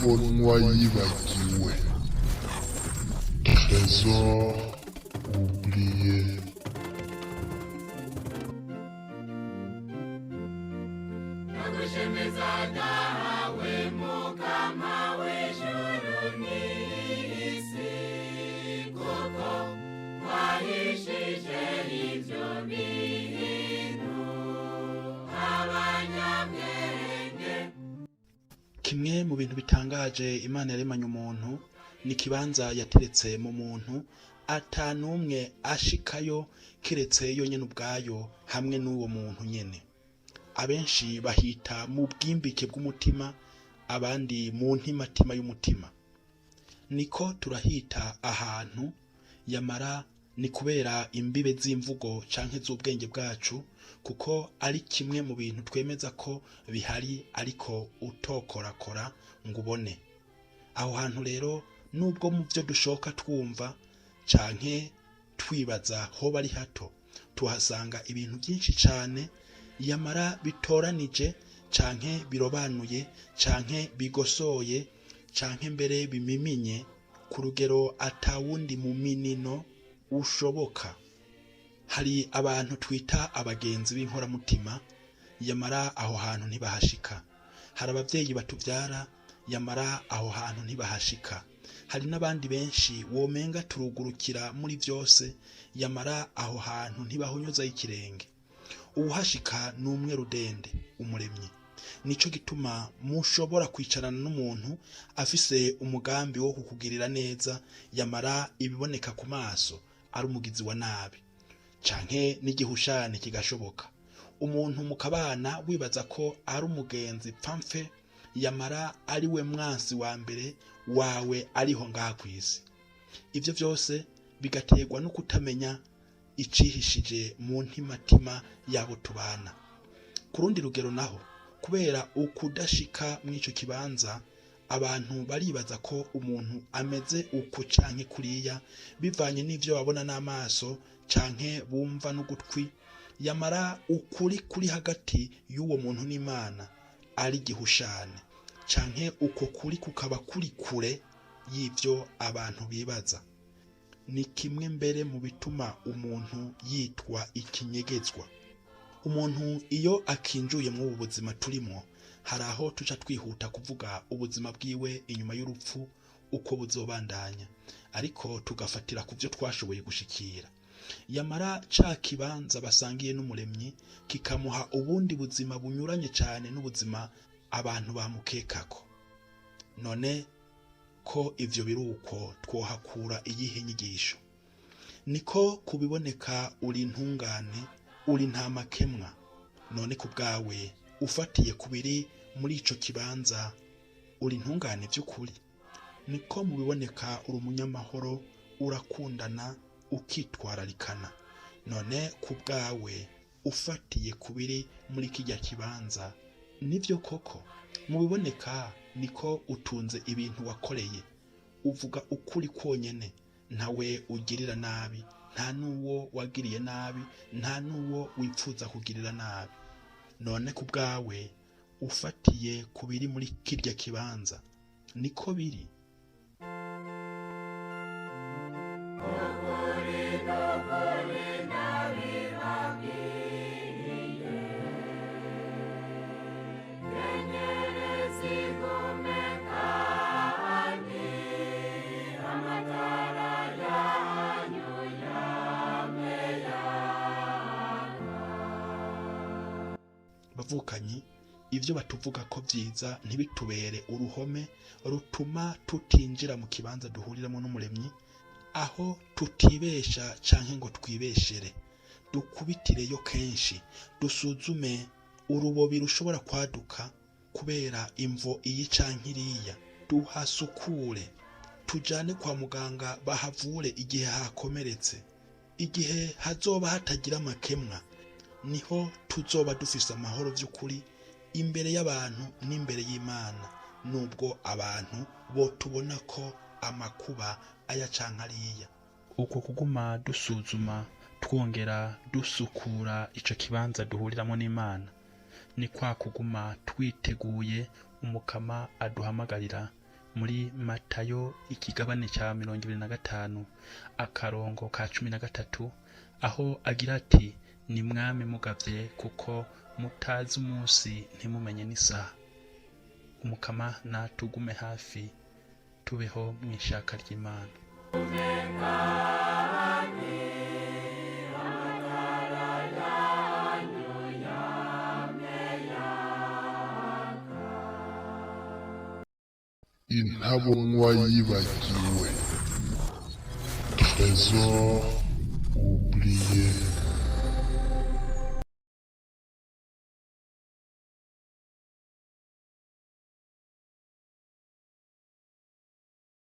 Utabonwa yibagiwe. Trésor oublié. Ndagushimiza dawe mukama w'ijuru n'isi, kuko wahishije ibyo bintu abanyabwenge. Kimwe mu bintu bitangaje Imana yaremanye umuntu ni ikibanza yateretse mu muntu atanumwe ashikayo keretse yonyene ubwayo hamwe n'uwo muntu nyene. Abenshi bahita mu bwimbike bw'umutima, abandi mu ntimatima y'umutima. Niko turahita ahantu, yamara ni kubera imbibe z'imvugo canke z'ubwenge bwacu, kuko ari kimwe mu bintu twemeza ko bihari ariko utokorakora ngo ubone. Aho hantu rero, nubwo mu vyo dushoka twumva canke twibaza hoba ari hato, tuhasanga ibintu vyinshi cane yamara bitoranije canke birobanuye canke bigosoye canke mbere bimiminye ku rugero atawundi muminino ushoboka. Hari abantu twita abagenzi b'inkoramutima, yamara aho hantu ntibahashika. Hari abavyeyi batuvyara, yamara aho hantu ntibahashika. Hari n'abandi benshi womenga turugurukira muri vyose, yamara aho hantu ntibahonyozayo ikirenge. Uwuhashika ni umwe rudende, Umuremyi. Nico gituma mushobora kwicarana n'umuntu afise umugambi wo kukugirira neza, yamara ibiboneka ku maso ari umugizi wa nabi, canke n'igihushane kigashoboka. Umuntu mukabana wibaza ko ari umugenzi pfamfe, yamara ari we mwansi wa mbere wawe ariho ngaha kw'isi. Ivyo vyose bigaterwa no kutamenya icihishije mu ntimatima y'abo tubana. Ku rundi rugero naho, kubera ukudashika mw'ico kibanza, abantu baribaza ko umuntu ameze uku canke kuriya bivanye n'ivyo babona n'amaso canke bumva n'ugutwi, yamara ukuri kuri hagati y'uwo muntu n'Imana ari igihushane, canke uko kuri kukaba kuri kure y'ivyo abantu bibaza. Ni kimwe mbere mu bituma umuntu yitwa ikinyegezwa. Umuntu iyo akinjuye mw'ubu buzima turimwo, hari aho tuca twihuta kuvuga ubuzima bwiwe inyuma y'urupfu uko buzobandanya, ariko tugafatira ku vyo twashoboye gushikira. Yamara ca kibanza basangiye n'Umuremyi kikamuha ubundi buzima bunyuranye cane n'ubuzima abantu bamukekako. None ko ivyo biri uko, twohakura iyihe nyigisho? Niko kubiboneka uri intungane, uri ntamakemwa. None ku bwawe, ufatiye ku biri muri ico kibanza, uri intungane vy'ukuri? Niko mu biboneka uri umunyamahoro, urakundana, ukitwararikana. None ku bwawe, ufatiye ku biri muri kirya kibanza, nivyo koko? Mu biboneka niko utunze ibintu wakoreye, uvuga ukuri kwonyene, ntawe ugirira nabi, nta n'uwo wagiriye nabi, nta n'uwo wipfuza kugirira nabi. None ku bwawe, ufatiye ku biri muri kirya kibanza, niko biri? Ukuri n'ukuri ndabibabwiye, nyenyeri zigume kandi amatara yanyu yame yaka. Bavukanyi, ivyo batuvuga ko vyiza ntibitubere uruhome rutuma tutinjira mu kibanza duhuriramo n'Umuremyi, aho tutibesha canke ngo twibeshere. Dukubitireyo kenshi, dusuzume urubobi rushobora kwaduka kubera imvo iyi canke iriya, tuhasukure, tujane kwa muganga bahavure igihe hakomeretse. Igihe hazoba hatagira amakemwa, niho tuzoba dufise amahoro vy'ukuri imbere y'abantu n'imbere y'Imana, nubwo abantu botubona ko amakuba aya canke ariya. Uko kuguma dusuzuma twongera dusukura ico kibanza duhuriramo n'Imana ni kwa kuguma twiteguye Umukama aduhamagarira. Muri Matayo ikigabane ca 25 akarongo ka 13, aho agira ati: "Nimwame mugavye, kuko mutazi umunsi ntimumenye n'isaha." Umukama natugume hafi, tubeho mw'ishaka ry'Imana. Intabonwa yibagiwe, trésor oublié.